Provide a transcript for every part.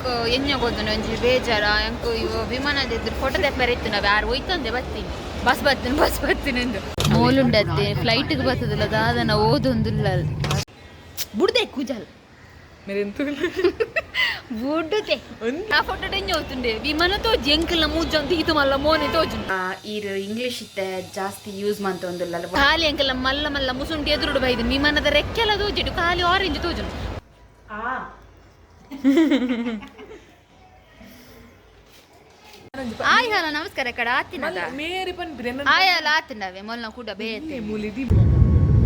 ಎಂಕ್ ಎಣ್ಣೆ ಒಂಜಿ ಬೇಜಾರ. ಎಂಕ್ ಇವ ವಿಮಾನದ ಎದುರು ಫೋಟೋ ತೆಪ್ಪರೆ ಇತ್ತು. ನಾವು ಯಾರು ಹೋಯ್ತಂದೆ ಬತ್ತೀನಿ, ಬಸ್ ಬತ್ತೀನಿ, ಬಸ್ ಬತ್ತೀನಿ ಎಂದು. ಮೋಲುಂಡತ್ತೆ, ಫ್ಲೈಟ್ಗೆ ಬರ್ತದಲ್ಲ ದಾದನ ಓದೊಂದುಲ್ಲ. ಬುಡ್ದೆ ಕೂಜಲ್ ಬುಡ್ಡುತೆ. ಆ ಫೋಟೋ ಎಣ್ಣೆ ಹೋಗ್ತುಂಡೆ ವಿಮಾನ ತೋಜಿ ಎಂಕಲ್ನ ಮೂಜೊಂದು ಇದು ಮಲ್ಲ ಮೋನೆ ತೋಜು. ಈರ್ ಇಂಗ್ಲಿಷ್ ಇತ್ತೆ ಜಾಸ್ತಿ ಯೂಸ್ ಮಂತೊಂದುಲ್ಲ. ಖಾಲಿ ಎಂಕಲ್ಲ ಮಲ್ಲ ಮಲ್ಲ ಮುಸುಂಟಿ ಎದುರುಡು ಬೈದು. ವಿಮಾನದ ರೆಕ್ಕೆಲ್ಲ ತೋಜಿಡು, ಖಾಲಿ ಆರೆಂಜ್ ತೋಜು. ಆಯ್, ಹಲೋ, ನಮಸ್ಕಾರ. ಕಡ ಆತಿನದ. ಮೇರಿ ಪನ್ಪಿದೆ. ಆಯಲ್ಲ, ಆತಿನವೆ ಮೊಲ್ನ ಕೂಡ ಬೇತೆ. ಮೂಲಿದಿ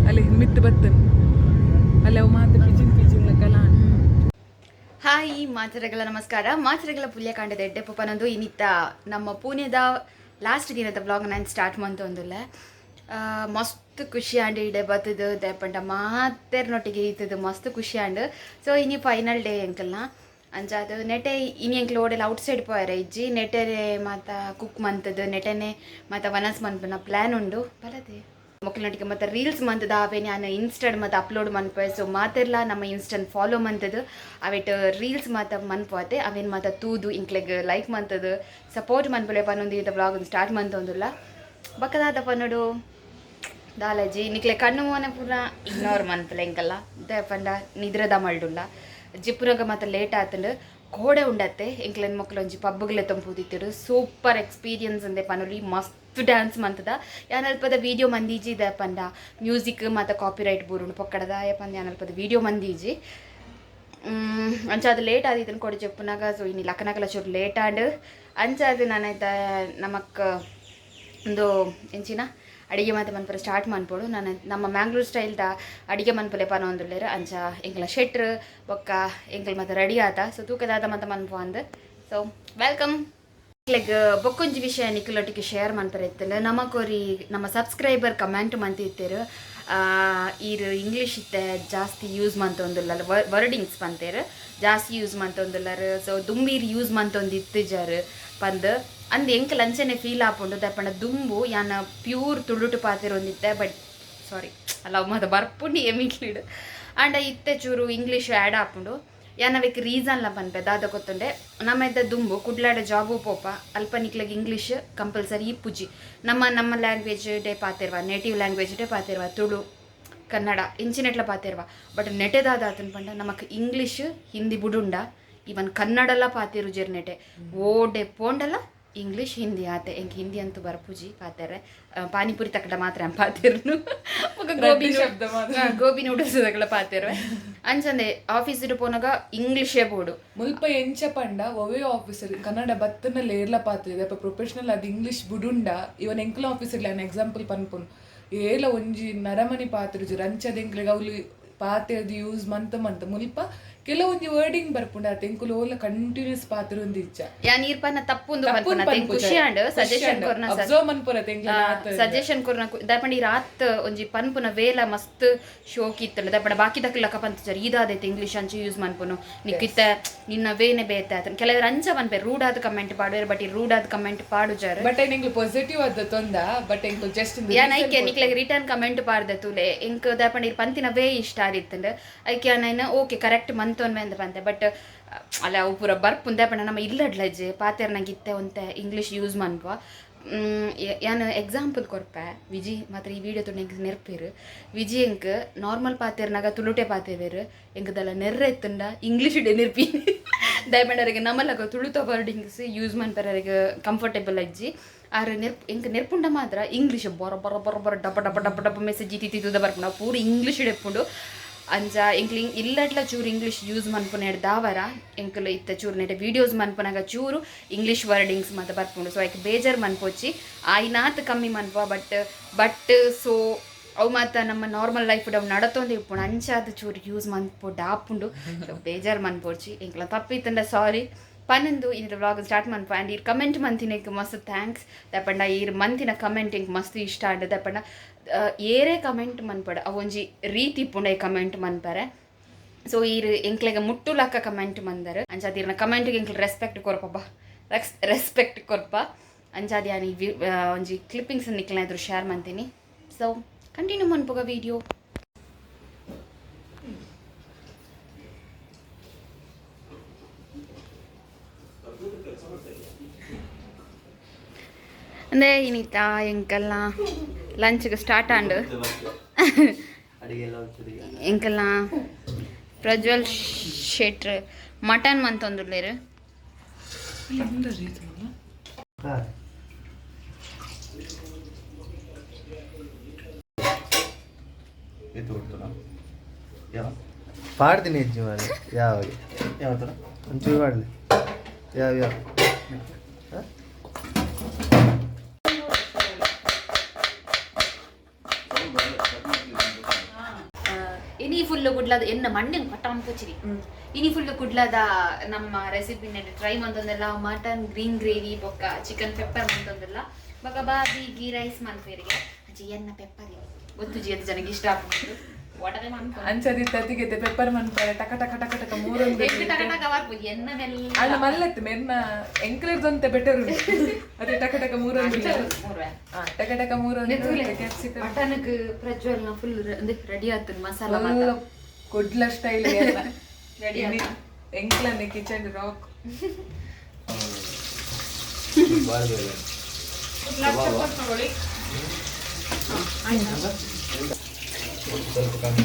ಅಲ್ಲಿ ಮಿತ್ತು ಬತ್ತನ್ ಅಲ್ಲಿ ಅವು ಮಾತು ಪಿಜಿನ್ ಪಿಜಿನ್ ಲಕ್ಕಲ. ಹಾಯ್, ಮಾತರಗಳ ನಮಸ್ಕಾರ. ಮಾತರಗಳ ಪುಲ್ಯಕಾಂಡದ ಎಡ್ಡೆ ಪೊಪನೊಂದು ಇನ್ನಿತ್ತ ನಮ್ಮ ಪುಣೆದ ಲಾಸ್ಟ್ ದಿನದ ಬ್ಲಾಗ್ ನಾನು ಸ್ಟಾರ್ಟ್ ಮಂತೊಂದುಲ್ಲ. ಮಸ್ತ್ ಖುಷಿ ಆಂಡ್ ಇಡೆ ಬತ್ತದು. ದೇಪಂಡ ಮಾತೆರ್ನೊಟ್ಟಿಗೆ ಇತ್ತದು ಮಸ್ತ್ ಖುಷಿ ಆಂಡ್. ಸೊ ಇನಿ ಫೈನಲ್ ಡೇ ಎಂಕಲ್ನ. ಅಂಚಾದ್ ನೆಟೆ ಇನಿ ಎಂಕ್ಲ ಓಡೆಲ ಔಟ್ ಸೈಡ್ ಪೋಯರೆ ಇಜ್ಜಿ. ನೆಟೆರೆ ಮಾತ ಕುಕ್ ಮಂತದು, ನೆಟೆನೆ ಮಾತ ವನಸ್ ಮನ್ಪುನ ಪ್ಲ್ಯಾನ್ ಉಂಡು. ಬಲದೆ ಮೊಕ್ಕಲ್ನೊಟ್ಟಿಗೆ ಮತ್ತು ರೀಲ್ಸ್ ಮಂತದ. ಅವೆ ನಾನು ಇನ್ಸ್ಟಾಡ್ ಮತ್ತು ಅಪ್ಲೋಡ್ ಮನ್ಪೆ. ಸೊ ಮಾತೆರ್ಲ ನಮ್ಮ ಇನ್ಸ್ಟನ್ ಫಾಲೋ ಮಂತದು, ಅವೆಟ್ ರೀಲ್ಸ್ ಮಾತ ಮನ್ಪೋತೆ. ಅವೇನು ಮಾತ ತೂದು ಇಂಕ್ಲೆಗ್ ಲೈಕ್ ಮಂತದು ಸಪೋರ್ಟ್ ಮನ್ಪುಲೆ ಪನ್ನೊಂದು ಇಂಥ ಬ್ಲಾಗ್ ಸ್ಟಾರ್ಟ್ ಮಂತೊಂದುಲ್ಲ. ಬಕ್ಕದಾದ ಪನ್ನಡು ದಾಲಜಿ ನಿಕ್ಲೆ ಕಣ್ಣು ಮೋನೆ ಪೂರ ಇಗ್ನೋರ್ ಮನ್ಪುಲೆ ಎಂಕಲ್ಲ. ಪಂಡ ನಿದ್ರದ ಮಲ್ಡುಲ್ಲ. ಜಿಪ್ಪುನಗ ಮಾತ ಲೇಟ್ ಆತಂಡು. ಕೋಡೆ ಉಂಡತ್ತೆ ಎಂಕ್ಲೆನ್ ಮೊಕ್ಕಲು ಒಂಜಿ ಪಬ್ಬುಗ್ಲೆ ತಂಪುದಿತ್ತಿಡು. ಸೂಪರ್ ಎಕ್ಸ್ಪೀರಿಯನ್ಸ್ ಅಂದೆ ಪನೊಲಿ. ಮಸ್ತ್ ಡ್ಯಾನ್ಸ್ ಮಂತದ. ಯಾನಲ್ಪದ ವೀಡಿಯೋ ಮಂದೀಜಿ ದ ಪಂಡ ಮ್ಯೂಸಿಕ್ ಮಾತ ಕಾಪಿರೈಟ್ ಬೂರುಂಡು ಪೊಕ್ಕಡದ ಪಂದ ಯಾನಲ್ಪದ ವೀಡಿಯೋ ಮಂದೀಜಿ. ಅಂಚ ಅದು ಲೇಟ್ ಆದಿತ್ತನ್ ಕೊಡಿ ಚೆಪ್ಪುನಾಗ. ಸೊ ಇನಿ ಲಕ್ಕನಕಲ ಚೂರು ಲೇಟ್ ಆಂಡ್. ಅಂಚ ಅದು ನಾನೈತ ನಮಕ್ ಒಂದು ಎಂಚಿನ ಅಡಿಗೆ ಮಾತ ಮನ್ಪುರ ಸ್ಟಾರ್ಟ್ ಮನ್ಪೊಡು. ನಾನು ನಮ್ಮ ಮ್ಯಾಂಗ್ಳೂರ್ ಸ್ಟೈಲ್ದ ಅಡಿಗೆ ಮನ್ಪುಲೆ ಪನೊಂದುಲ್ಲೆರ್. ಅಂಚ ಎಂಕಲ ಶೆಟ್ರ್ ಬೊಕ್ಕ ಎಂಕಲ್ ಮಾತ ರೆಡಿ ಆತ. ಸೊ ತೂಕದಾದ ಮಾತ ಮನ್ಪು ಅಂದ್. ಸೊ welcome. ಲೈಕ್ ಬೊಕ್ಕೊಂಜಿ ವಿಷಯ ನಿಕುಲೊಟ್ಟಿಗೆ ಶೇರ್ ಮನ್ಪರೆ ಇತ್ತಂಡ್. ನಮಕೊರಿ ನಮ್ಮ ಸಬ್ಸ್ಕ್ರೈಬರ್ ಕಮೆಂಟ್ ಮಂತಿತ್ತೆರ್, ಈರ್ ಇಂಗ್ಲೀಷ್ ಇತ್ತೆ ಜಾಸ್ತಿ ಯೂಸ್ ಮಂತೊಂದುಲ್ಲ, ವರ್ಡಿಂಗ್ಸ್ ಪಂತೇರ್ ಜಾಸ್ತಿ ಯೂಸ್ ಮಂತೊಂದುಲ್ಲರ್, ಸೊ ದುಂಬೀರ್ ಯೂಸ್ ಮಂತೊಂದು ಇತ್ತಿಜಾರ್ ಪಂದ್. ಅಂದ್ ಎಂಕಲ್ ಅಂಚನೆ ಫೀಲ್ ಆಪುಂಡು. ದಪಂಡ ದುಂಬು ಯಾನ ಪ್ಯೂರ್ ತುಳುಟು ಪಾತೆರೊಂದಿತ್ತೆ. ಬಟ್ ಸಾರಿ ಅಲ್ಲ, ಮಾತ ಬರ್ಪುಂಡು ಎಮಿಕ್ಲಿಡ್. ಆಂಡ ಇತ್ತೆ ಚೂರು ಇಂಗ್ಲೀಷ್ ಆ್ಯಡ್ ಆಪುಂಡು. ಯಾನ್ ಅವೆಕ್ ರೀಸನ್ಲ ಪನ್ಪೆ. ದಾದ ಗೊತ್ತುಂಡೆ, ನಮ್ಮ ಇದ್ದ ದುಂಬು ಕುಡ್ಲಾಡ ಜಾಬು ಪೋಪ. ಅಲ್ಪ ನಿಕ್ಲೆಗ್ ಇಂಗ್ಲೀಷ್ ಕಂಪಲ್ಸರಿ ಇಪ್ಪುಜಿ. ನಮ್ಮ ನಮ್ಮ ಲ್ಯಾಂಗ್ವೇಜ್ ಡೇ ಪಾತೆರ್ವ, ನೇಟಿವ್ ಲ್ಯಾಂಗ್ವೇಜ್ ಡೇ ಪಾತೆರ್ವ, ತುಳು, ಕನ್ನಡ ಇಂಚಿನೆಟ್ಲ ಪಾತೆರ್ವ. ಬಟ್ ನೆಟೆದಾದ ಆತನ್ ಪಂಡ ನಮಕ್ ಇಂಗ್ಲೀಷ್, ಹಿಂದಿ ಬುಡುಂಡ ಈವನ್ ಕನ್ನಡಲ ಪಾತೆರುಜೆರ್ ನೆಟೆ. ಓಡೆ ಪೋಂಡಲ ಇಂಗ್ಲೀಷ್, ಹಿಂದಿ ಆತೆ. ಎಂಕ್ ಹಿಂದಿ ಅಂತೂ ಬರ್ಪುಜಿ ಪಾತೆರೆ. ಪಾನಿಪುರಿ ತಕ್ಕಡ ಮಾತ್ರ ಪಾತೆರ್ನು. ಬೊಕ ಗೋಬಿ ಶಬ್ದ ಮಾತ್ರ. ಗೋಬಿ ನೂಡಲ್ಸ್ ತಕಲ ಪಾತೆರ್ವೆ. ಅಂಚಂದೆ ಆಫೀಸ್ ಪೋನಾಗ ಇಂಗ್ಲೀಷೇ ಬೋಡು. ಮುಲ್ಪ ಎಂಚ ಪಂಡ ಒವೇ ಆಫೀಸರ್ ಕನ್ನಡ ಬತ್ತನ ಲೇರ್ಲ ಪಾತ್ರ ಅಪ್ಪ ಪ್ರೊಫೆಷನಲ್ ಅದು ಇಂಗ್ಲಿಷ್ ಬುಡುಂಡ. ಇವನ್ ಎಂಕಲ್ ಆಫೀಸರ್ ನಾನು ಎಕ್ಸಾಂಪಲ್ ಪನ್ಪುನು, ಏಲ ಒಂಜಿ ನರಮನಿ ಪಾತ್ರ ಅಂಚದ ಎಂಕ್ಲೆಗ್ ಅವ್ಲು ಪಾತೆರ್ದು ಯೂಸ್ ಮಂತ ಮಂತ ಮುಲ್ಪ ಕೆಲವೊಂಜಿ ವರ್ಡಿಂಗ್ ಬರ್ಪುಂಡು ಅತ್ತ. ಎಂಕುಲು ಓಲ ಕಂಟಿನ್ಯೂಸ್ ಪಾತ್ರ ಒಂದು ಇಚ್ಚ. ಯಾ ನೀರ್ಪನ್ನ ತಪ್ಪುಂದು ಪನ್ಪುನ. ಖುಷಿ ಆಂಡ್ ಸಜೆಷನ್ ಕೊರ್ನ. ಅಬ್ಸರ್ವ್ ಮನ್ಪುರತ್ತೆ ಎಂಕ್ಲೆ. ಸಜೆಷನ್ ಕೊರ್ನ. ದಾಪಂಡ ಈ ರಾತ್ ಒಂಜಿ ಪನ್ಪುನ ವೇಲ ಮಸ್ತ್ ಶೋಕ್ ಇತ್ತಂಡ. ದಾಪಂಡ ಬಾಕಿ ದಕ್ಲಕ್ಕ ಪಂತಜಾರ್ ಈದಾದೈತೆ ಇಂಗ್ಲೀಷ್ ಅಂಚ ಯೂಸ್ ಮನ್ಪುನು, ನಿಕ್ಕಿತ್ತ ನಿನ್ನ ವೇನೆ ಬೇತೆ ಆತನ. ಕೆಲವರು ಅಂಚ ಪನ್ಪೆ ರೂಡ್ ಆದ ಕಮೆಂಟ್ ಪಾಡುವೆರ್. ಬಟ್ ಈ ರೂಡ್ ಆದ ಕಮೆಂಟ್ ಪಾಡುಜಾರ್. ಬಟ್ ಎಂಕ್ಲು ಪಾಸಿಟಿವ್ ಅದ ತೊಂದ. ಬಟ್ ಎಂಕ್ಲು ಜಸ್ಟ್ ಯಾನ್ ಐಕೆ ನಿಕ್ಲೆಗ್ ರಿಟರ್ನ್ ಕಮೆಂಟ್ ಪಾಡ್ದೆ ತೂಲೆ. ಎಂಕ್ ದಾಪಂಡ ಇರ್ ಪಂತಿನ ವೇ ಇಷ್ಟ ಆದಿತ್ತಂಡ್. ಐಕೆ ಯಾನ್ ಓಕೆ ಕರೆಕ್ಟ್ ಮಂತೊನ್ವೆ ಅಂದ ಪಂತೆ. ಬಟ್ ಅಲ್ಲ, ಅವು ಪೂರ ಬರ್ಪುಂದೆ ಪಂಡ ನಮ್ಮ ಇಲ್ಲಡ್ಲಜ್ಜೆ ಪಾತೆರ್ನಂಗೆ ಇತ್ತೆ ಒಂತೆ ಇಂಗ್ಲೀಷ್ ಯೂಸ್ ಮನ್ಪ. ಯಾನ್ ಎಕ್ಸಾಂಪಲ್ ಕೊರ್ಪೆ. ವಿಜಿ ಮಾತ್ರ ಈ ವಿಡಿಯೋ ತೊಂಡು ಎಂಕ್ ನೆರ್ಪೇರು. ವಿಜಿ ಎಂಕ್ ನಾರ್ಮಲ್ ಪಾತೆರ್ನಾಗ ತುಳುಟೆ ಪಾತೆರ್ವೆರ್. ಎಂಕದಲ್ಲ ನೆರ್ರೆ ಎತ್ತುಂಡ ಇಂಗ್ಲೀಷ್ ಇಡೆ ನೆರ್ಪಿ. ದಯಪಂಡರಿಗೆ ನಮ್ಮಲಗ ತುಳುತ ವರ್ಡಿಂಗ್ಸ್ ಯೂಸ್ ಮನ್ಪೆರರಿಗೆ ಕಂಫರ್ಟೇಬಲ್ ಅಜ್ಜಿ. ಆರ್ ನೆರ್ಪ್ ಎಂಕ್ ನೆರ್ಪುಂಡ ಮಾತ್ರ ಇಂಗ್ಲೀಷ್ ಬೊರ ಬೊರ ಬೊರ ಬೊರ ಡಬ್ಬ ಡಬ್ಬ ಡಬ್ಬ ಡಬ್ಬ ಮೆಸೇಜ್ ಇತ್ತಿತ್ತದ ಬರ್ಪುಂಡು. ಪೂರ ಇಂಗ್ಲೀಷ್ ಇಡೆಪ್ಪುಂಡು. ಅಂಚ ಎಂಕ್ಲು ಇಲ್ಲಡ್ಲ ಚೂರು ಇಂಗ್ಲೀಷ್ ಯೂಸ್ ಮನ್ಪುನ ದಾವರ ಎಂಕುಲು ಇತ್ತ ಚೂರು ನೆಟೆ ವೀಡಿಯೋಸ್ ಮನ್ಪುನಾಗ ಚೂರು ಇಂಗ್ಲೀಷ್ ವರ್ಡಿಂಗ್ಸ್ ಮಾತ ಬರ್ಪುಂಡು. ಸೊ ಐಕ್ ಬೇಜಾರ್ ಮನ್ಪೊಚ್ಚಿ. ಆಯ್ನಾತ್ ಕಮ್ಮಿ ಮನ್ಪ. ಬಟ್ ಬಟ್ ಸೊ ಅವು ಮಾತ ನಮ್ಮ ನಾರ್ಮಲ್ ಲೈಫ್ ಅವು ನಡತೊಂದು ಇಪ್ಪುಂಡು. ಅಂಚಾದ್ ಚೂರು ಯೂಸ್ ಮನ್ಪೊಡು ಆಪುಂಡು. ಸೊ ಬೇಜಾರ್ ಮನ್ಪೊಡ್ಚಿ. ಎಂಕ್ಲ ತಪ್ಪಿತ್ತಂಡ ಸಾರಿ ಪನ್ನೊಂದು ಇನಿ ವ್ಲಾಗ್ ಸ್ಟಾರ್ಟ್ ಮನ್ಪ. ಆ್ಯಂಡ್ ಈರ್ ಕಮೆಂಟ್ ಮಂತಿನಕ್ಕೆ ಮಸ್ತ್ thanks. ದಪಂಡ ಈರ್ ಮಂತಿನ ಕಮೆಂಟ್ ಎಂಕ್ ಮಸ್ತ್ ಇಷ್ಟ ಆಂಡ್. ದಪಂಡ ಏರೇ ಕಮೆಂಟ್ ಮನ್ಪಡ ಅವು ಒಂಜಿ ರೀತಿ ಇಪ್ಪುಂಡು ಈ ಕಮೆಂಟ್ ಮನ್ಪರೆ. ಸೊ ಈರ್ ಎಂಕ್ಲೆಗ ಮುಟ್ಟುಲಕ್ಕ ಕಮೆಂಟ್ ಮಂದರ್. ಅಂಚಾದ್ ಈರ್ನ ಕಮೆಂಟ್ಗೆ ಎಂಕ್ಲೆ ರೆಸ್ಪೆಕ್ಟ್ ಕೊರ್ಪಬ್ಬ, ರೆಸ್ಪೆಕ್ಟ್ ಕೊರ್ಪ. ಅಂಚಾದ್ ಯಾನ್ ಈ ಒಂಜಿ ಕ್ಲಿಪ್ಪಿಂಗ್ಸ್ ನಿಕ್ಲೆನ ಎದುರು ಶೇರ್ ಮಂತೀನಿ. ಸೊ ಕಂಟಿನ್ಯೂ ಮನ್ಪುಗ ವಿಡಿಯೋ. ಅಂದೇ ಇನಿತಾ ಎಂಕಲ್ಲ ಲಂಚ್ಗೆ ಸ್ಟಾರ್ಟ್ ಆಂಡ್. ಎಂಕಲ್ಲ ಪ್ರಜ್ವಲ್ ಶೆಟ್ರ್ ಮಟನ್ ಮಂತೊಂದುಲ್ಲೇರು. ಪಾಡ್ತೀನಿ ಹೆಜ್ಜೆ ಮಾರೆ ಯಾವಾಗ. ಯಾವ ಥರ? ಒಂಚೂರು ಮಾಡಲಿ ಯಾವ ಯಾವ. ಇನಿ ಫುಲ್ಲು ಕುಡ್ಲದ ಎನ್ನ ಮಣ್ಣು ಪಟ್ಟ ಪುಚಿರಿ. ಇನಿ ಫುಲ್ಲು ಕುಡ್ಲದ ನಮ್ಮ ರೆಸಿಪಿನಲ್ಲಿ ಟ್ರೈ ಮಂತೊಂದೆಲ್ಲ ಮಟನ್ ಗ್ರೀನ್ ಗ್ರೇವಿ ಬೊಕ್ಕ ಚಿಕನ್ ಪೆಪ್ಪರ್ ಮಂತೊಂದೆಲ್ಲ ಬೊಕ್ಕ ಬಾಬಿ ಗೀ ರೈಸ್ ಮನ್ಪೇರಿಗೆ. ಅಜ್ಜಿ ಎನ್ನ ಪೆಪ್ಪರ್ ಗೊತ್ತು ಜಿ, ಅದು ಜನಕ್ಕೆ ಇಷ್ಟ ಆಗ್ಬೋದು ಒಡನೆ ಮನ್ಪು. ಅಂಚದಿತ್ತ ಅತಿಗೆತೆ ಪೆಪ್ಪರ್ ಮನ್ಪರೆ ಟಕ ಟಕ ಟಕ ಟಕ ಮೂರೊಂದು. ಎಂಕ್ ಟಕ ಟಕ ಬರ್ಪುಜಿ ಎನ್ನ ಮೆಲ್ಲ. ಅಲ್ಲ ಮಲ್ಲತ್ತು ಮೆರ್ನ ಎಂಕ್ಲೇರ್ದೊಂತೆ ಬೆಟರ್ ಅದೇ ಟಕ ಟಕ ಮೂರೊಂದು. ಮೂರುವೆ. ಹಾ, ಟಕ ಟಕ ಮೂರೊಂದು ಕ್ಯಾಪ್ಸಿಕಮ್. ಮಟನ್ಗೆ ಪ್ರಜ್ವಲ್ನ ಫುಲ್ ರೆಡಿ ಆಗ್ತದೆ ಮಸಾಲ ಮಾತ್ರ. ಕೊಡ್ಲ ಸ್ಟೈಲ್. Ready. ಎಂಕ್ಲನ್ನೆ ಕಿಚನ್ ರಾಕ್. ಸ್ವಲ್ಪ ಕಮ್ಮಿ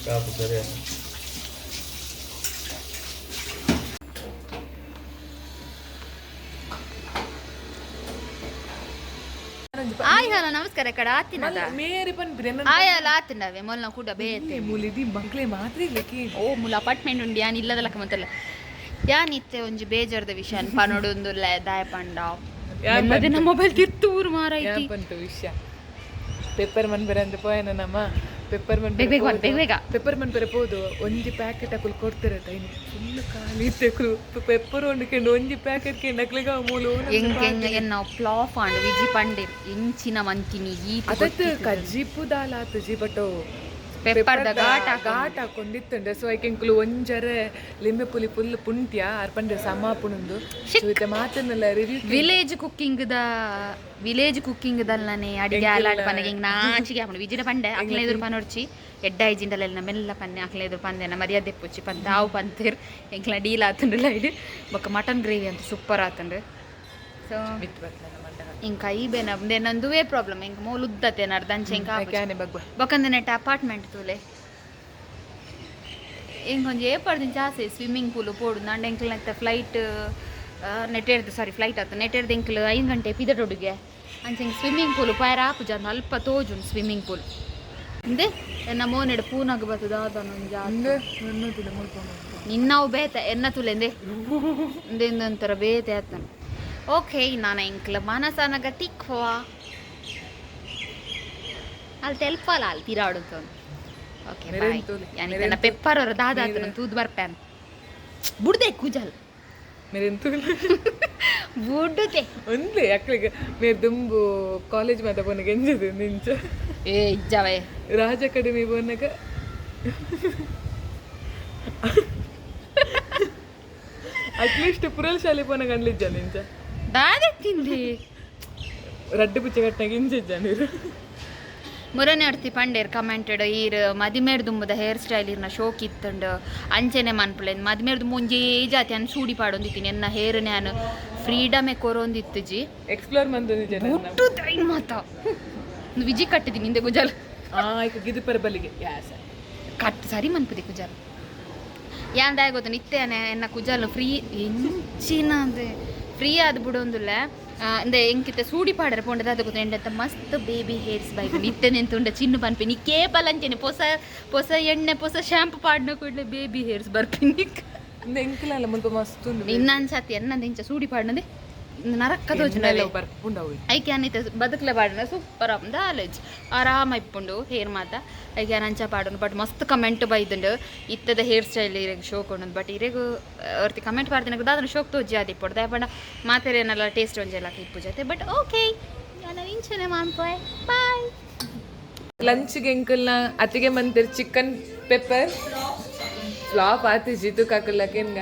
ಕಾಪು ಸರಿ. ಆಯ್, ಹಲೋ, ನಮಸ್ಕಾರ ಕಡ ಆತಿನದ. ಮೇರಿ ಪನ್ಪಿರಿ. ಆಯ್ ಅಲ್ಲ ಆತಿನವೆ ಮೊಲ್ನ ಕೂಡ ಬೇತೆ. ಮುಲಿದಿ ಮಕ್ಳೇ ಮಾತ್ರ ಇಲ್ಲಕ್ಕೆ. ಓ ಮುಲ ಅಪಾರ್ಟ್ಮೆಂಟ್ ಉಂಡು ಯಾನ್ ಇಲ್ಲದಲಕ್ಕ ಮಂತಲ್ಲ. ಯಾನ್ ಇತ್ತೆ ಒಂಜಿ ಬೇಜಾರ್ದ ವಿಷಯ ಪನೊಡೊಂದು ದಾಯ ಪಂಡ ನಮ್ಮ ಮೊಬೈಲ್ ತಿತ್ತು ಊರು ಮಾರೈತಿ. ಬಂತು ವಿಷಯ ಪೇಪರ್ ಮನ್ಪರೆ ಅಂತ ಪೋಯನ ನಮ್ಮ ಪೆಪ್ಪರ್ ಮನ್. ಬೇಗ ಬೇಗ ಬಾ, ಬೇಗ ಬೇಗ. ಪೆಪ್ಪರ್ ಮನ್ಪರೆ ಪೋದು ಒಂಜಿ ಪ್ಯಾಕೆಟ್ ಅಕುಲು ಕೊಡ್ತಾರೆ ಇನ್ನು ಫುಲ್ ಖಾಲಿ ಇತ್ತೆಕುಲು ಪೆಪ್ಪರ್ ಒಂಡು ಒಂಜಿ ಪ್ಯಾಕೆಟ್ ಕೆಂಡು ಅಕ್ಲಿಗ ಮೂಲು. ಎಂಕ್ ಎನ್ನ ಪ್ಲಾಫ್ ಆಂಡ್ ವಿಜಿ ಪಂಡಿರ್ ಎಂಚಿನ ಮಂತಿನಿ ಈ. ಅದತ್ತು ಕಜ್ಜಿಪು ದಾಲ ಆತುಜಿ, ಬಟ್ ಪೆಪ್ಪರ್ದ ಘಾಟ್. ಘಾಟ್ ಹಾಕೊಂಡಿತ್ತುಂಡೆ. ಸೊ ಐಕೆ ಎಂಕುಲು ಒಂಜರೆ ಲಿಂಬೆ ಪುಲಿ ಫುಲ್ ಪುಂಟ್ಯ ಆರ್ ಪಂಡೆ ಸಮ ಪುಣುಂದು. ಸೊ ಇತ್ತೆ ಮಾತನ್ನೆಲ್ಲ review. Village cooking the village cooking ದಲ್ಲನೆ ಅಡಿಗೆ ಆಲಾಡ್ ಪನಗೆ ಹಿಂಗ್ ನಾಚಿಗೆ ಹಾಕೊಂಡು ವಿಜಿಡ ಪಂಡೆ ಅಕ್ಲೆ ಎದುರು ಪನೊಡ್ಚಿ ಎಡ್ಡ ಐಜಿಂಡಲೆಲ್ಲ ಮೆಲ್ಲ ಪನ್ನೆ ಅಕ್ಲೆ ಎದುರು ಪಂದೆನ ಮರ್ಯಾದೆ ಪುಚ್ಚಿ ಪಂತ ಆವು ಪಂತೇರ್ ಎಂಕ್ಲ ಡೀಲ್ ಆತಂಡ್ರಲ್ಲ ಇದು. ಬೊಕ್ಕ ಮಟನ್ ಗ್ರೇವಿ ಅಂತ ಸೂಪರ್ ಆತಂಡ್ರೆ. ಸೊ ಇಂಕ ಈ ಬೇನ ನಂದುವೇ ಪ್ರಾಬ್ಲಮ್ ಇಂಕ ಮೂಲ ಉದ್ದತೆ ನಡ್ದಂಚೆ ಇಂಕ. ಕ್ಯಾನೆ ಬಗ್ಬ. ಬೊಕಂದ ನೆಟ್ಟ ಅಪಾರ್ಟ್ಮೆಂಟ್ ತೂಲೆ ಇಂಕೊಂಜಿ ಏಪಡ್ದಿನ ಜಾಸ್ತಿ ಸ್ವಿಮ್ಮಿಂಗ್ ಪೂಲ್ ಪೋಡು ನಾಂಡ ಎಂಕ್ಲ ನೆತ್ತ ಫ್ಲೈಟ್ ನೆಟ್ಟೇರ್ದು, ಸಾರಿ, ಫ್ಲೈಟ್ ಆತ ನೆಟ್ಟೇರ್ದು ಎಂಕ್ಲು 5 ಗಂಟೆ ಪಿದಟೊಡುಗೆ ಅಂಚೆ ಇಂಕ್ ಸ್ವಿಮ್ಮಿಂಗ್ ಪೂಲ್ ಪಾಯರ ಆಪುಜ ಅಂದ್ ಅಲ್ಪ ತೋಜುಂಡು ಸ್ವಿಮ್ಮಿಂಗ್ ಪೂಲ್ ಇಂದೆ. ಎನ್ನ ಮೋನೆಡ್ ಪೂನಾಗ ಬರ್ತದ ಅದನ್ನೊಂಜಿ ನಿನ್ನವು ಬೇತ ಎನ್ನ ತುಲೆಂದೆ ಒಂಥರ ಬೇತೆ ಆತನ. ಓಕೆ, ನಾನು ಎಂಕ್ಲ ಮನಸನಗ ತಿಕ್ವಾ ಅಲ್ಲಿ ತೆಲ್ಪಲ್ಲ ಅಲ್ಲಿ ತಿರಾಡುತ್ತ. Okay bye. ಮೆರೆನ್ ತೂಲೆ. ಯಾನಿತನ ಪೆಪ್ಪರ್ ಅವರ ದಾದ ಆತನ ತೂದು ಬರ್ಪ್ಯಾನ್ ಬುಡ್ದೆ ಕುಜಲ್. ಮೇರೆಂತು. ಬುಡ್ಡುತೆ. ಒಂದೇ ಅಕ್ಳಿಗೆ ಮೇರ್ ದುಂಬು ಕಾಲೇಜ್ ಮಾತ ಪೋನಗ ಎಂಜದು ನಿಂಚ. ಏ ಇಜ್ಜವೇ. ರಾಜ ಕಡಿಮೆ ಪೋನಗ ಅಟ್ಲೀಸ್ಟ್ ಪುರಲ್ ಶಾಲೆ ಪೋನಗ ಅನ್ಲಿಜ್ಜ ನಿಂಚ. ದಾದೆ ತಿಂದಿ. ರಡ್ಡು ಪುಚ್ಚೆ ಕಟ್ಟನಾಗ ಇಂಜಿಜ್ಜ ನೀರು. ಮುರನೆ ಅಡ್ತಿ ಪಂಡೇರ್ ಕಮೆಂಟೆಡ್ ಈರ್ ಮದಿಮೇರ್ ದುಂಬುದ ಹೇರ್ ಸ್ಟೈಲ್ ಇರ್ನ ಶೋಕ್ ಇತ್ತಂಡು ಅಂಚೆನೆ ಮನ್ಪುಲೆ. ಮದಿಮೇರ್ದು ಮುಂಜೇ ಜಾತಿ ಅನ್ ಸೂಡಿ ಪಾಡೊಂದಿತ್ತೀನಿ ಎನ್ನ ಹೇರ್ ನ್ಯಾನ್ ಫ್ರೀಡಮೆ ಕೊರೊಂದಿತ್ತುಜಿ. ಎಕ್ಸ್ಪ್ಲೋರ್ ಮಂದೊಂದಿಜ್ಜ ನನ್ನ. ಬುಟ್ಟು ತೈನ್ ಮಾತ ವಿಜಿ ಕಟ್ಟಿದ್ದೀನಿ ಹಿಂದೆ ಗುಜಲ್. ಆ ಈಗ ಗಿದು ಪರಬಲಿಗೆ ಯಾಸ. ಕಟ್ ಸರಿ ಮನ್ಪುದಿ ಕುಜಲ್ ಯಾಂದಾಯ ಗೊತ್ತ ನಿತ್ಯನೆ ಎನ್ನ ಕುಜಲ್ ಫ್ರೀ ಎಂಚಿನದೆ ಫ್ರೀ ಆದ್ ಬಿಡೊಂದುಲ್ಲ ಅಂದೆ ಎಂಕಿತ ಸೂಡಿ ಪಾಡರೆ ಪೋಂಡದ ಅದು ಗೊತ್ತ ಎಂಡತ್ತ ಮಸ್ತ್ ಬೇಬಿ ಹೇರ್ಸ್ ಬೈಕ್ ನಿತ್ತೆ ನಿಂತುಂಡ ಚಿನ್ನು ಪನ್ಪಿ ನಿ ಕೇಬಲ್ ಅಂಚೆನೆ ಪೊಸ ಪೊಸ ಎಣ್ಣೆ ಪೊಸ ಶಾಂಪು ಪಾಡ್ನ ಕೂಡಲೇ ಬೇಬಿ ಹೇರ್ಸ್ ಬರ್ಪಿನಿ. ಎಂಕಲಲ್ಲ ಮುಲ್ಪ ಮಸ್ತ್ ಉಂಡು. ನಿನ್ನನ್ಸತಿ ಎನ್ನಂದ ಇಂಚ ಸೂಡಿ ಪಾಡ್ನದೆ ನರಕ್ಕ ತೋಜುಂಡವೆ. ಬರ್ಪುಂಡವು. ಐಕೆ ಅನ್ನಿತ ಬದುಕ್ಲೆ ಪಾಡನ ಸೂಪರ್ ಆಪುಂಡು ದಾಲೇಜ್ ಆರಾಮ ಇಪ್ಪುಂಡು ಹೇರ್ ಮಾತ. ಐಕೆ ಅಂಚ ಪಾಡುಂಡು. ಬಟ್ ಮಸ್ತ್ ಕಮೆಂಟ್ ಬೈದುಂಡು ಇತ್ತದ ಹೇರ್ ಸ್ಟೈಲ್ ಇರೆಗ್ ಶೋಕ್ ಉಂಡು. ಬಟ್ ಇರೆಗ್ ಒರ್ತಿ ಕಮೆಂಟ್ ಪಾಡ್ದಿನಗ ದಾದನ ಶೋಕ್ ತೋಜಿ ಆದಿಪ್ಪೊಡು ದಾಯೆ ಪಂಡ ಮಾತೆರೇನಲ್ಲ ಟೇಸ್ಟ್ ಒಂಜೆಲ್ಲ ಇಪ್ಪು ಜೊತೆ. ಬಟ್ ಓಕೆ, ನಾನು ಇಂಚನೆ ಮಾನ್ಪೋಯ್ ಬಾಯ್. ಲಂಚ್ಗೆ ಎಂಕಲ್ನ ಅತ್ತಿಗೆ ಮಂತಿರ್ ಚಿಕನ್ ಪೆಪ್ಪರ್ ಫ್ಲಾಪ್ ಆತಿ ಜಿತು ಕಾಕಲ್ಲకేನ್ಗ.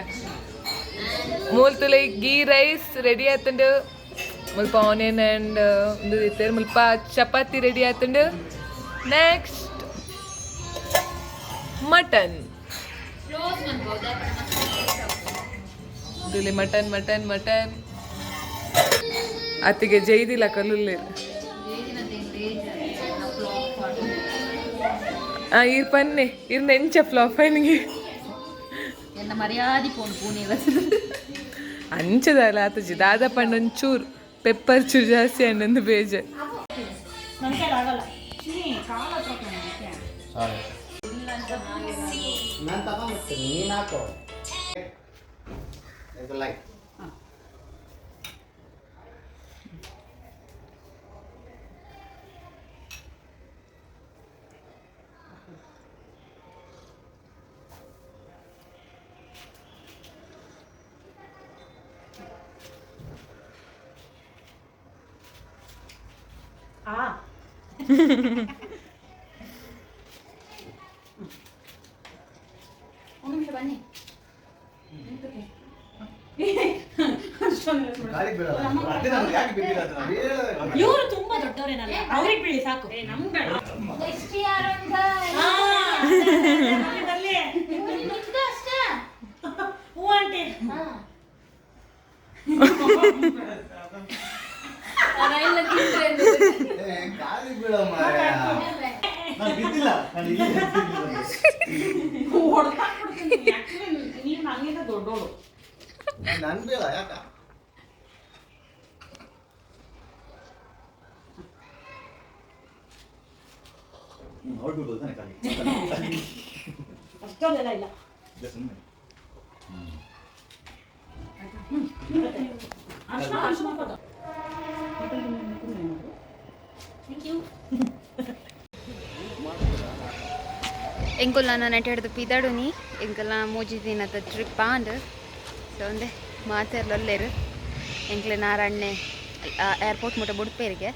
ಮೂಲ್ತುಲೈ ಗೀ ರೈಸ್ ರೆಡಿ ಆತುಂಡು. ಮುಲ್ಪ ಆನಿಯನ್ ಆ್ಯಂಡ್ ಉಂದು ಇತ್ತೆರ್. ಮುಲ್ಪ ಚಪಾತಿ ರೆಡಿ ಆತುಂಡು. Next mutton. ತುಲೆ ಮಟನ್ ಮಟನ್ ಮಟನ್. ಅತ್ತಿಗೆ ಜೈದಿಲ್ಲ ಕಲ್ಲುಲ್ಲೇರು. ಆ ಇರ್ ಪನ್ನೆ ಇರ್ ನೆಂಚ ಫ್ಲಾಪ್ ನಿಗೆ. ಎನ್ನ ಮರ್ಯಾದೆ ಪೋನು ಪೂನೆ. ಅಂಚದಲ್ಲ ಆತಜಿ ದಾದ ಪಂಡ ಒಂಚೂರು ಪೆಪ್ಪರ್ ಚೂರು ಜಾಸ್ತಿ ಅಣ್ಣಂದು ಬೇಜಾರ್. ಸಾರಿ, ನಾನು ತಗೊಂಡ್ಬರ್ತೀನಿ, ನೀನು ಹಾಕೋ. ಇದು ಲೈಕ್. ಒಂದು ನಿಮಿಷ ಬನ್ನಿ. ಗಾಳಿಗೆ ಬೀಳಲ್ಲ ಅದೇ. ನಾನು ಯಾಕೆ ಬಿದ್ದಿಲ್ಲ ಅದು ನಾನು ಹೇಳೋದು. ಇವರು ತುಂಬಾ ದೊಡ್ಡವರೇನಲ್ಲ, ಅವ್ರಿಗೆ ಬೀಳಿ ಸಾಕು. ಹೂ ಆಂಟಿ. ಏ, ಗಾಳಿಗೆ ಬೀಳೋ ಮಾರಾಯ. ನಾನು ಬಿದ್ದಿಲ್ಲ, ನಾನು ಇಲ್ಲಿ ನೀನು ನಂಗಿಂತ ದೊಡ್ಡೋಳು. ನಾನು ಬೀಳ ಯಾಕ? ಅವ್ಳು ಬೀಳ್ಬೋದು ತಾನೆ ಕಾಲಿಗೆ? ಅಷ್ಟೊಂದೆಲ್ಲ ಇಲ್ಲ. ಇಲ್ಲ, ಸುಮ್ಮನೆ. ಅರ್ಶಿನ ಅರ್ಶಿನ ಕೊಡು. Thank you. ಎಂಕುಲ್ ನಾನು ನೆಟ್ ಹಿಡ್ದು ಪಿದಾಡುನಿ. ಎಂಕಲ್ನ ಮೂಜಿ ದಿನದ ಟ್ರಿಪ್ ಆಂಡ್. ಸೊ ಒಂದೆ ಮಾತೆರ್ಲೊಲ್ಲೇರು. ಎಂಕ್ಲೆ ನಾರಣ್ಣೆ ಏರ್ಪೋರ್ಟ್ ಮುಟ್ಟ ಬುಡ್ಪೇರಿಗೆ.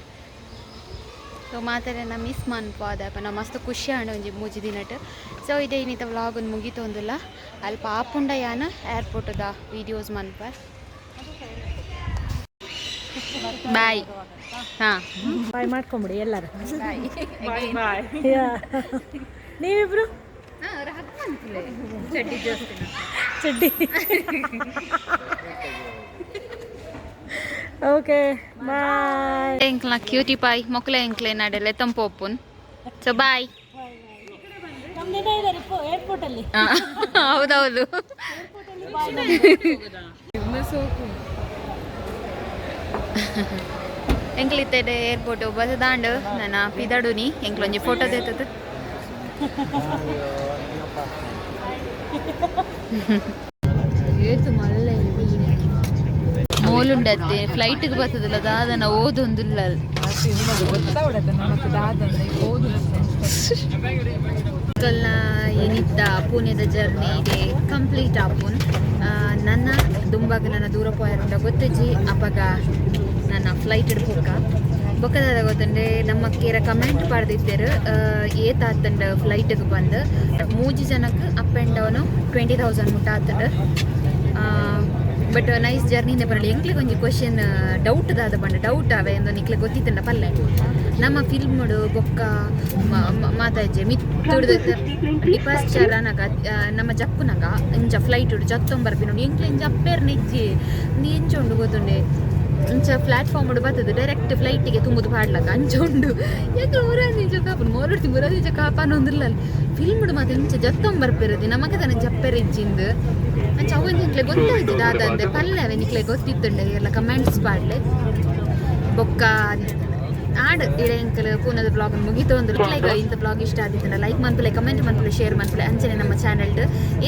ಸೊ ಮಾತೆರೆನ ಮಿಸ್ ಮನ್ಪು ಅದ ನಾ ಮಸ್ತ್ ಖುಷಿ ಆಂಡ್ ಒಂಜಿ ಮೂಜಿ ದಿನಟ್. ಸೊ ಇದೇ ಇನ್ನಿತ ವ್ಲಾಗ್ ಒಂದು ಮುಗಿತೊಂದುಲ್ಲ. ಅಲ್ಪ ಆಪುಂಡ ಯಾನ ಏರ್ಪೋರ್ಟ್ದ ವೀಡಿಯೋಸ್ ಮನ್ಪ. ಬಾಯ್. ಹಾಂ. ಬಾಯ್ ಮಾಡ್ಕೊಂಬಿಡಿ ಎಲ್ಲರೂ. ಬಾಯ್. ನೀವಿಬ್ರು. ಚಡ್ಡಿ ಜೋಸ್ತಿನ. ಚಡ್ಡಿ. Okay, bye. ಎಂಕ್ಲ ಕ್ಯೂಟಿ ಪಾಯ್ ಮೊಕ್ಲೆ ಎಂಕ್ಲೆ ನಡೆಲೆ ತಂಪೋಪುನ್. So bye. ಏರ್ಪೋರ್ಟ್ ಅಲ್ಲಿ. ಹೌದೌದು. ಸೋಕು. ಎಂಕ್ಲಿತ್ತೆಡೆ ಏರ್ಪೋರ್ಟ್ ಬಸ್ ದಾಂಡ್. ನನ್ನ ಪಿದಡುನಿ. ಎಂಕ್ಲೊಂಜಿ ಫೋಟೋ ತೆತ್ತದು. ಏತು ಮಲ್ಲ ಮೋಲುಂಡತ್ತೆ. ಫ್ಲೈಟ್ಗೆ ಬರ್ತದಲ್ಲ ದಾದನ ಓದೊಂದುಲ್ಲ. ಗೊತ್ತಾವಡತ್ತ ನಮಕ್ ದಾದಂದ ಓದು. ಅಂಕಲ್ನ ಏನಿತ್ತ ಪುಣೆದ ಜರ್ನಿ ಇದೆ ಕಂಪ್ಲೀಟ್ ಆಪುನ್. ನನ್ನ ದುಂಬಾಗ ನನ್ನ ದೂರ ಪೋಯರುಂಡ ಗೊತ್ತಿಜ್ಜಿ. ಅಪಗ ನನ್ನ ಫ್ಲೈಟ್ ಹಿಡ್ಕೊಕ್ಕ ಬೊಕ್ಕದಾದ ಗೊತ್ತಂದ್ರೆ ನಮ್ಮ ಕೇರ ಕಮೆಂಟ್ ಪಾಡ್ದಿತ್ತೇರು ಏತ್ ಆತಂಡ ಫ್ಲೈಟ್ಗೆ ಬಂದು. ಮೂಜಿ ಜನಕ್ಕೆ ಅಪ್ ಆ್ಯಂಡ್ ಡೌನು 20,000 ಮುಟ್ಟ ಆತಂಡ. ಬಟ್ ನೈಸ್ ಜರ್ನಿಂದ ಬರಲಿ. ಎಂಕ್ಲಿಗೆ ಒಂಜಿ ಕ್ವಶನ್ ಡೌಟ್ ದಾದ ಪಂಡ ಡೌಟ್ ಅವೆ ಎಂದು ನಿಕ್ಲೆ ಗೊತ್ತಿತ್ತಂಡ ಪಲ್ಲೆ. ನಮ್ಮ ಫಿಲ್ಮ್ಡು ಬೊಕ್ಕ ಮಾತಾಜೆ ಮಿತ್ತುಡ್ದು ಡಿಪಾರ್ಚರ್ ಅನಗ ನಮ್ಮ ಜಪ್ಪುನಗ ಇಂಚ ಫ್ಲೈಟ್ ಜತ್ತೊಂಬರ್ಪಿ ನೋಡಿ. ಎಂಕ್ಲೆ ಇಂಚ ಅಪ್ಪೇರ್ ನೆಜ್ಜಿ ಎಂಚ ಉಂಡು ಗೊತ್ತುಂಡೆ? ಇಂಚ ಪ್ಲಾಟ್ಫಾರ್ಮ್ ಬರ್ತದೆ ಡೈರೆಕ್ಟ್ ಫ್ಲೈಟಿಗೆ ತುಂಬುದು ಪಾಡ್ಲಕ ಅಂಚ ಉಂಡು. ಯಾಕೆ ಊರಂದಿಂಚ ಕಾಪುನು ಮೋಲುಡ್ತಿ ಮುರಾದಿಂಚ ಕಾಪಾನೊಂದಿಲ್ಲ. ಫಿಲ್ಮ್ಡು ಮಾತ್ರ ಇಂಚ ಜತ್ತೊಂಬರ್ಪಿರದಿ ನಮಗೆ ತಾನೆ ಜಪ್ಪೆರಿಜ್ಜಿಂದು ಅಂಚ ಅವು ನಿಕ್ಲೆ ಗೊತ್ತಾಯ್ತು ದಾದಂದೆ ಪಲ್ಲೆ ಅವೆ ನಿಕ್ಲೆ ಗೊತ್ತಿತ್ತುಂಡೆ ಎಲ್ಲ ಕಮೆಂಟ್ಸ್ ಪಾಡ್ಲೆ. ಬೊಕ್ಕ ಆಡ್ ಇಡೆ ಎಂಕಲ್ ಪೂನದ ಬ್ಲಾಗ್ ಮುಗಿತು ಅಂದ್ರೆ ಲೈಕ್ ಇಂಥ ಬ್ಲಾಗ್ ಇಷ್ಟ ಆಗಿತ್ತಂದ್ರೆ ಲೈಕ್ ಮನ್ಪುಲೆ, ಕಮೆಂಟ್ ಮನ್ಪುಲೆ, ಶೇರ್ ಮನ್ಪುಲೆ. ಅಂಚನೆ ನಮ್ಮ ಚಾನೆಲ್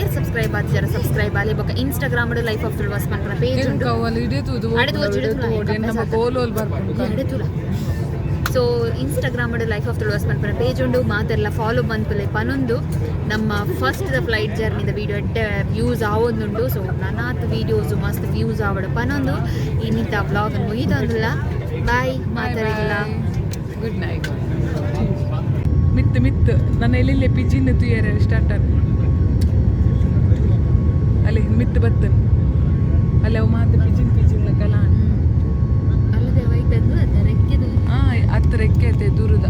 ಏರ್ ಸಬ್ಸ್ಕ್ರೈಬ್ ಆದಿಜಾರ ಸಬ್ಸ್ಕ್ರೈಬ್ ಆಲಿ. ಬೊಕ್ಕ ಇನ್ಸ್ಟಾಗ್ರಾಮ್ ಲೈಫ್ ಆಫ್ ತುಳುವಾಸ್ ಮನ್ಪುನ ಪೇಜ್ ಉಂಟು. ಅವಳು ಇಡೀ ತೂದು. ಅಡೆ ತೂದು, ಇಡೆ ತೂದು. ನಮ್ಮ ಗೋಲ್ ಬರ್ಪುಂಡು. ಎಡೆ ತುಲ. So Instagram life of Tuluvas ಮನ್ಪುನ ಪೇಜ್ ಉಂಡು. ಮಾತೆಲ್ಲ ಫಾಲೋ ಮನ್ಪುಲೆ ಪನೊಂದು. ನಮ್ಮ ಫಸ್ಟ್ the flight ಜರ್ನಿದ ವೀಡಿಯೋ ಎಡ್ಡೆ ವ್ಯೂಸ್ ಆವೊಂದುಂಡು. ಸೊ ನನಾತ್ ವೀಡಿಯೋಸ್ ಮಸ್ತ್ ವ್ಯೂಸ್ ಆವಡು ಪನೊಂದು. ಇನ್ನಿತ ವ್ಲಾಗ್ ಮುಗಿದೊಂದುಲ್ಲ. ಬಾಯ್ ಮಾತಾಡಿಲ್ಲ. Good night. ಮಿತ್ತು ಮಿತ್ತು ನನ್ನ ಎಲ್ಲಿಲ್ಲ ಪಿಜಿನ್ ತುಯರೆ ಸ್ಟಾರ್ಟ್ ಅಲ್ಲಿ ಮಿತ್ತು ಬತ್ತನ್ ಅಲ್ಲಿ ಅವು ಮಾತು ಪಿಜಿನ್ ಪಿಜಿನ್ ಕಲಾ. ಅಲ್ಲದೆ ವೈಟ್ ಅದು ಅದ ರೆಕ್ಕೆದು. ಹಾ, ಹತ್ತು ರೆಕ್ಕೆ ಐತೆ ದೂರದ.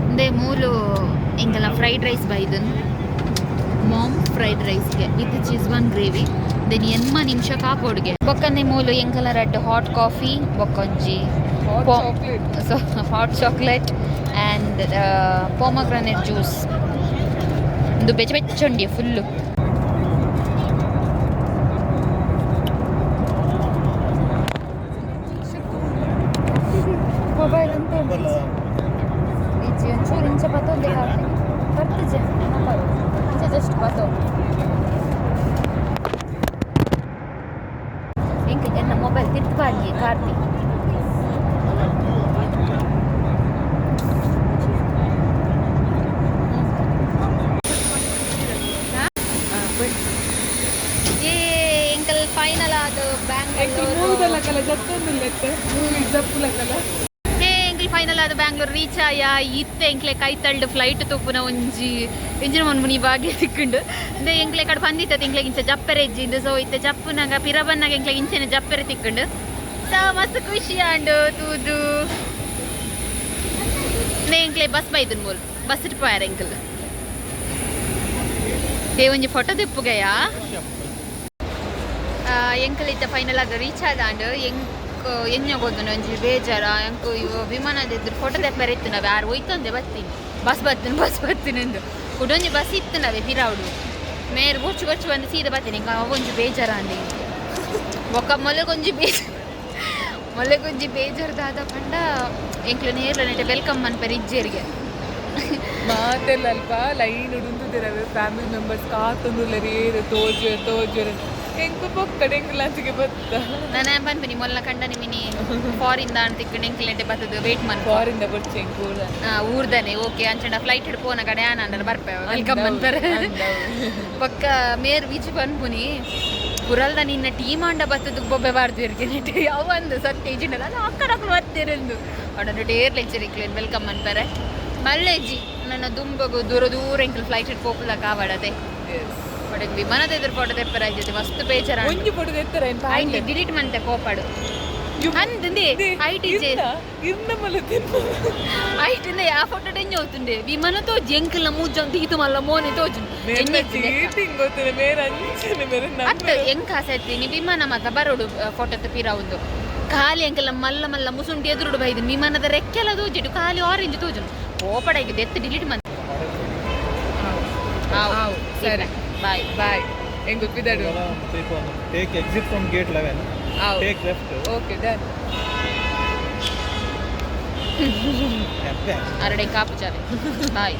ಒಂದೇ ಮೂಲು ಎಂಕಲ್ನ ಫ್ರೈಡ್ ರೈಸ್ ಬೈದನ್. ಮಾಮ್ ಫ್ರೈಡ್ ರೈಸ್ಗೆ ವಿತ್ ಚಿಜ್ವಾನ್ ಗ್ರೇವಿ. Then ಎನ್ಮ ನಿಮಿಷ ಕಾಪೋಡ್ಗೆ. ಬೊಕ್ಕಂದೆ ಮೂಲು ಎಂಕಲ ರಡ್ಡ್ ಹಾಟ್ ಕಾಫಿ ಬೊಕ್ಕೊಂಜಿ chocolate. So hot chocolate and pomegranate juice. ಒಂದು ಬೆಚ್ಚ ಬೆಚ್ಚುಂಡಿ ಫುಲ್ಲು. ಮೊಬೈಲ್ ಅಂತ ಇಜ್ಜಿ, ಒಂಚೂರು ಇಂಚ ಪತ್ತೊಂದೇ ಕಾಡ್ತೆ ಬರ್ತಿಜೆ ಇಂಚ ಜಸ್ಟ್ ಪತ್ತೋ. ಎಂಕ್ ಎನ್ನ ಮೊಬೈಲ್ ತಿರ್ತು ಪಾಡ್ಲಿ ಕಾರ್ತಿ. ಏ ಎಂಕಲ್ ಫೈನಲ್ ಅದು ಎಂಕುಲು ಬ್ಯಾಂಗ್ಳೂರ್. ಮೂದಲಕಲ ಜತ್ತೊಂದುಲ್ಲೆತ್ತೆ ಮೂವಿ ಜಪ್ಪುಲಕಲ. ಹೇ, ಎಂಕಲ್ ಫೈನಲ್ ಆದ ಬ್ಯಾಂಗ್ಳೂರ್ ರೀಚ್ ಆಯ. ಇತ್ತೆ ಎಂಕ್ಲೆ ಕೈ ತಳ್ಳು ಫ್ಲೈಟ್ ತೂಪುನ ಒಂಜಿ ಎಂಜಿನ ಮುನಿ ಬಾಗಿ ತಿಕ್ಕೊಂಡು ಇಂದೆ ಎಂಕ್ಲೆ ಕಡೆ ಬಂದಿತ್ತ ಎಂಕ್ಲೆ ಇಂಚ ಜಪ್ಪರೆ ಇಜ್ಜಿಂದು. ಸೊ ಇತ್ತೆ ಜಪ್ಪುನಾಗ ಪಿರ ಬನ್ನಾಗ ಎಂಕ್ಲೆ ಇಂಚೆನೆ ಜಪ್ಪರೆ ತಿಕ್ಕೊಂಡು. ಸೊ ಮಸ್ತ್ ಖುಷಿ ಆಂಡು ತೂದು. ಇಂದೆ ಎಂಕ್ಲೆ ಬಸ್ ಬೈದನ್ ಮೂಲು ಬಸ್ ಪೋಯಾರ ಎಂಕಲ್. ಏ ಒಂಜಿ ಫೋಟೋ ತಿಪ್ಪುಗಯಾ. ಎಂಕಲ್ ಇತ್ತ ಫೈನಲ್ ಆದ ರೀಚ್ ಆದಾಂಡ್. ಎಂಕ್ ಎಣ್ಣೆ ಗೊತ್ತುಂಡು, ಒಂಜಿ ಬೇಜಾರ ಎಂಕ್. ಇವು ವಿಮಾನದ ಎದುರು ಫೋಟೋ ತೆಪ್ಪರೆ ಇತ್ತು. ನಾವು ಯಾರು ಹೋಯ್ತಂದೆ ಬತ್ತೀನಿ, ಬಸ್ ಬತ್ತೀನಿ, ಬಸ್ ಬತ್ತೀನಿ ಎಂದು ಕುಡೊಂಜಿ ಬಸ್ ಇತ್ತು. ನಾವೇ ಪಿರಾವುಡು ಮೇರ್ ಗೊಚ್ಚು ಗೊಚ್ಚು ಬಂದು ಸೀದಾ ಬತ್ತೀನಿ. ಎಂಕ್ ಅವೊಂಜಿ ಬೇಜಾರ ಅಂದೆ. ಬೊಕ್ಕ ಮೊಲೆಗೊಂಜಿ ಬೇಜಾರು, ಮೊಲೆಗೊಂಜಿ ಬೇಜಾರು ದಾದ ಪಂಡ ಎಂಕ್ಲು ನೇರ್ಲ ನೆಟೆ welcome ಮನ್ಪೆರ್ ಇಜ್ಜೇರಿಗೆ. ಮಾತೆಲ್ಲ ಅಲ್ಪ ಲೈನ್ ಉಡುಂತುದಿರವೆ ಫ್ಯಾಮಿಲಿ ಮೆಂಬರ್ಸ್ ಕಾತೊಂದುಲ್ಲೆರ್ ಏರು ತೋಜುವೆರ್ ತೋಜುವೆರ್. ಎಂಕು ಪೊಕ್ಕಡೆ ಎಂಕು ಲಂಚಿಗೆ ಬತ್ತ. ನಾನು ಪನ್ಪಿನಿ ಮೊಲ್ಲ ಕಂಡನಿ ಮಿನಿ ಫಾರಿನ್ ದಾಂಡ್ ತಿಕ್ಕಂಡು ಎಂಕ್ಲು ನೆಟೆ ಬತ್ತದು ವೇಟ್ ಮನ್ಪ. ಫಾರಿನ್ ದ ಬೊರ್ಚಿ ಎಂಕು ಊರ. ಊರ್ದನೆ ಓಕೆ. ಅಂಚಂಡ ಫ್ಲೈಟ್ ಹಿಡ್ ಪೋನ ಕಡೆ ಆನಂಡ ಬರ್ಪೆ welcome ಅಂತಾರೆ. ಪಕ್ಕ ಮೇರ್ ವಿಜಿ ಪನ್ಪುನಿ ಪುರಲ್ದ ನಿನ್ನ ಟೀಮ್ ಅಂಡ ಬತ್ತದ ಬೊಬ್ಬೆ ಬಾರ್ದು ಇರ್ಗೆ ನೆಟ್ ಯಾವ ಒಂದು ಸತ್ಯ ಇಜಿಂಡಲ್ಲ ಅದು ಅಕ್ಕಡಕ್ಲು ಬತ್ತೀರಂದು ಅವನ ಡೇರ್ ಲೆಕ್ಚರ್ welcome ಅನ್ಪರೆ ಮಲ್ಲೆಜ್ಜಿ. ನನ್ನ ದುಂಬಗು ದೂರ ದೂರ ಎಂಕಲ್ ಫ್ಲೈಟ್ ಹಿಡ್ ಪೋಪುಲ ಕಾವಾಡದೆ. ಬಟ್ ವಿಮಾನದ ಎದುರು ಫೋಟೋ ತೆಪ್ಪರ ಜೊತೆ ಮಸ್ತ್ ಬೇಜಾರ. ಒಂಜಿ ಪೊಡು ಎತ್ತರ. ಐಟಿ ಡಿಲೀಟ್ ಮಂತೆ ಕೋಪಾಡು ಅಂದಂದೆ IT J. ಇರ್ನ ಮಲ್ಲ ತಿನ್ನು. ಐಟಿಂದ ಯಾವ ಫೋಟೋ ಟೆಂಜ್ ಹೋಗ್ತುಂಡೆ. ವಿಮಾನ ತೋಜಿ ಎಂಕಲ್ನ ಮೂಜೊಂದು ಈತು ಮಲ್ಲ ಮೋನೆ ತೋಜು. ಮೇರೆ ಚೀಟಿಂಗ್ ಗೊತ್ತಿಲ್ಲ ಮೇರೆ ಅಂಚನೆ ಮೇರೆ. ಅತ್ತ ಎಂಕ ಆಸೆ ವಿಮಾನ ಮಾತ ಬರೋಡು ಫೋಟೋ ಪಿರ ಒಂದು ಖಾಲಿ ಎಂಕಲ್ಲ ಮಲ್ಲ ಮಲ್ಲ ಮುಸುಂಟಿ ಎದುರುಡು ಬೈದು ವಿಮಾನದ ರೆಕ್ಕೆಲ್ಲ ತೋಜಿಡು ಖಾಲಿ ಆರೆಂಜ್ ತೋಜು. ಕೋಪಡ ಎತ್ತು ಡಿಲೀಟ್ ಮಂತ್. ಆವು, ಸರಿ. ಬಾಯ್. ಬಾಯ್ ಎಂಕು ಪಿದಡು. Take exit from gate 11. ಆವು. Take left. Okay done. ಅರಡೆ ಕಾಪು ಚಾವೆ. ಬಾಯ್.